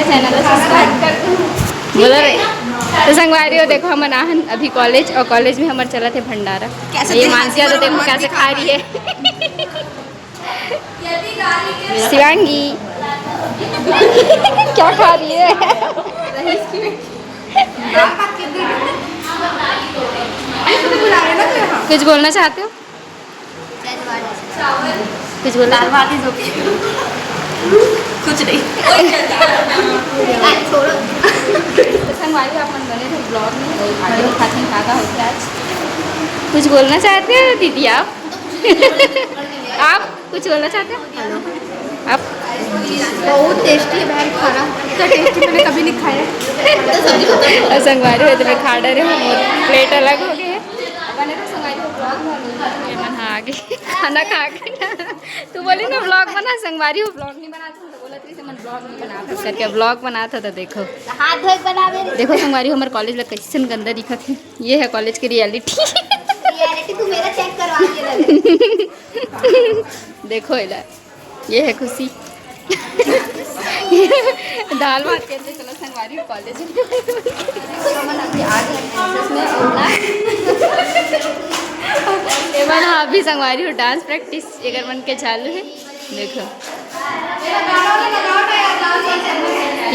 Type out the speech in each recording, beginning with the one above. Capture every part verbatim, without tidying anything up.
Channel ला subscribe कर दो। बोलो रे। तो संगवारी हो, देखो, हमन आहन अभी कॉलेज, और कॉलेज में हमर चलत हे भंडारा। कैसे ये दिखा मानसिया तो देखो कैसे खा रही है। शिवांगी क्या खा रही है? कुछ बोलना चाहते हो? कुछ बोलना? दाल भात ही जो। कुछ नहीं। छोड़ो। संगवारी, आप मन बने रहो ब्लॉग में। और खाते हैं, का का होता है आज। कुछ बोलना चाहते हो दीदी आप? आप कुछ बोलना चाहते हो? हेलो। आप? बहुत टेस्टी है बहन खाना, इतना टेस्टी मैंने कभी नहीं खाया। और संगवारी हो तो मैं खा डरे हूँ, मोर प्लेट अलग हो गए है। बने रहो संगवारी हो ब्लॉग में। ये मन हाँ आ गए खाना खा के। तू बोली ना ब्लॉग बना, संगवारी हो ब्लॉग नहीं बनाते, तो बोला तेरे से मन ब्लॉग नहीं बनाते करके, ब्लॉग बनाता था। देखो हाथ धोए बनावे। देखो संगवारी हो, हमारे कॉलेज लग कैसन गंदा दिखत है। ये है कॉलेज की रियलिटी। रियलिटी तू मेरा चेक करवा के रख। देखो इधर, ये है खुशी। दाल भात के अंदर चलो संगवारी कॉलेज में। हमन अभी आ गए हैं campus में और ना, ये मन अभी संगवारी हो डांस प्रैक्टिस एकर मन के चालू है। देखो,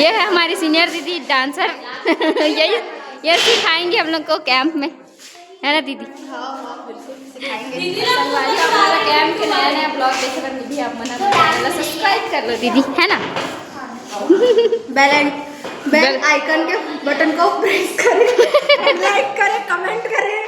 ये है हमारी सीनियर दीदी डांसर। यही, ये सिखाएंगे हम लोग को कैंप में, है ना दीदी? हाँ, हाँ, बिल्कुल सिखाएंगे। संगवारी, हमारा कैंप के नया नया ब्लॉग देखे बर निधि आप मन चैनल सब्सक्राइब कर लो दीदी, है ना? बेल एंड बेल बेल आइकन के बटन को प्रेस करें, लाइक करें, कमेंट करें।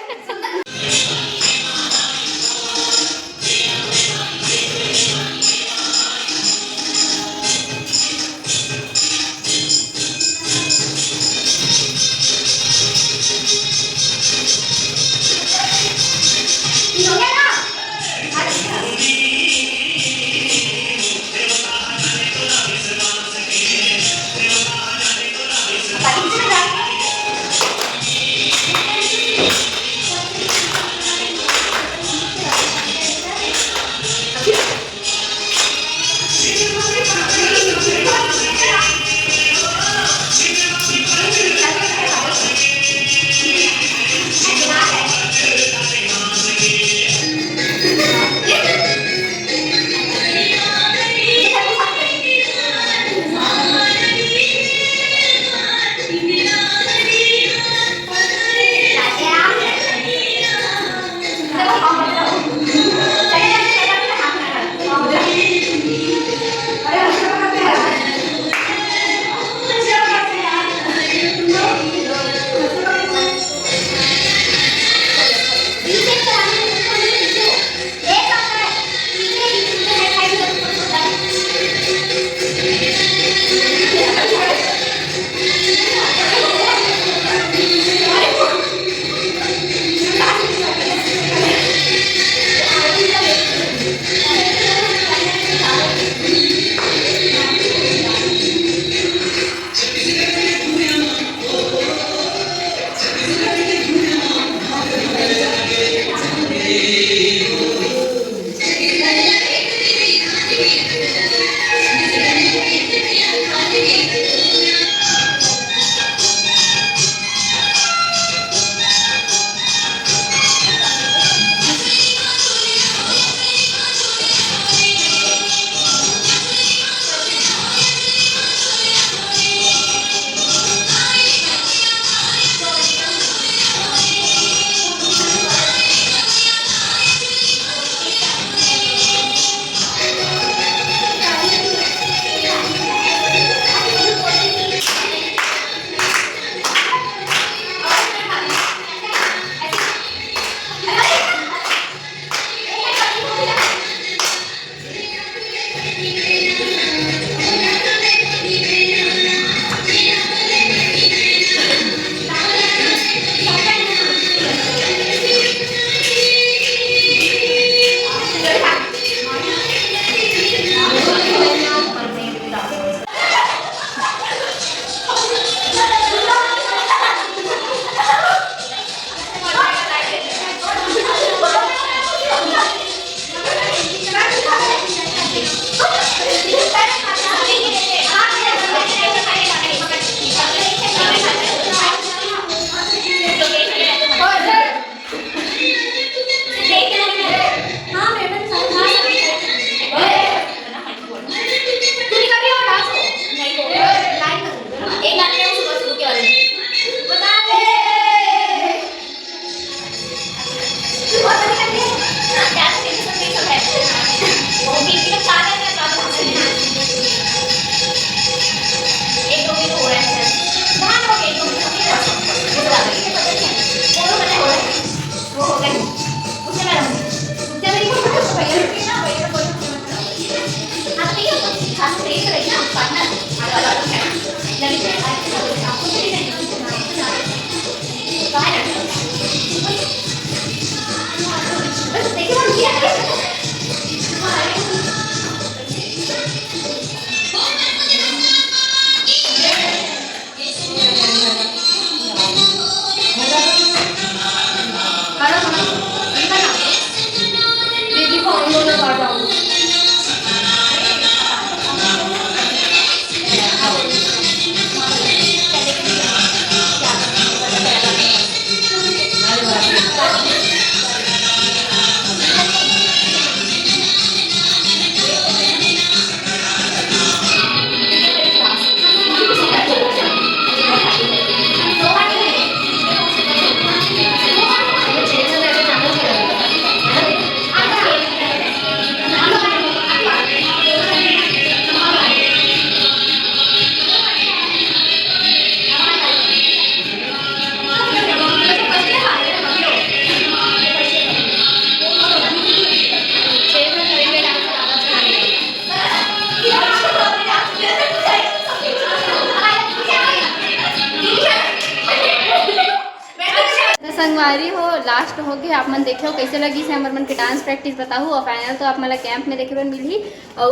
संगवारी हो, लास्ट हो गए। आप मन देखे हो कैसे लगी से हमर मन के डांस प्रैक्टिस बताहू। और फाइनल तो आप मन ला कैंप में देखे बर मिलही। और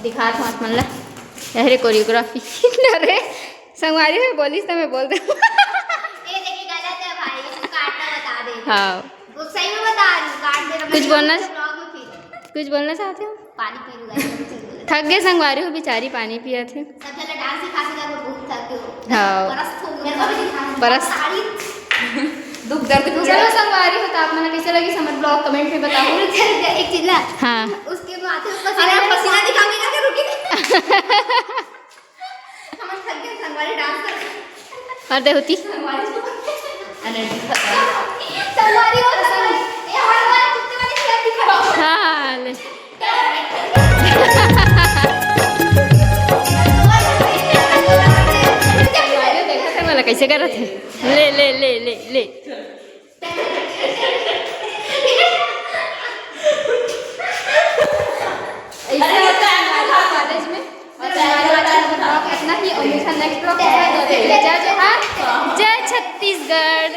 दिखा था आप मन ला, अरे कोरियोग्राफी। अरे संगवारी हो, बोलिस तो मैं बोल दे। ये देखिए गलत है भाई, इसको काटना बता दे। हाँ। वो सही में बता रही हूँ, काट दे रहा। कुछ बोलना? Vlog में फिर कुछ बोलना चाहते हो? पानी पी लूँ guys, मैं कुछ नहीं बोला। थक गए संगवारी हो, बेचारी पानी पिया थे। सब जगह डांस सिखा सिखा के बहुत थक गए हो। हाँ। परस्त हो गए। मेरे को भी सिखा दो। परस्त। साड़ी। दुख दर्द भी चलो संगवारी हो, तो आप मन कैसे लगी हमर vlog, कमेंट में बताओ। एक चीज ना। हाँ। उसके माथे में पसीना, पसीना दिखा के रुकी। हमन थक गए संगवारी डांस कर। और दे होती। संगवारी को एनर्जी खत्म। संगवारी हो, संगवारी। ए, हमारे वाले कुत्ते वाले शेर दिखा। हाँ, हाँ, हाँ, ले। संगवारी देखा था वाला कैसे कर रहे थे। ले, ले, ले, ले, ले। ऐसे होता है हमारे कॉलेज में। और हमारे वाला vlog इतना ही, और मिलता है नेक्स्ट vlog के साथ। जय जोहार, जय छत्तीसगढ़।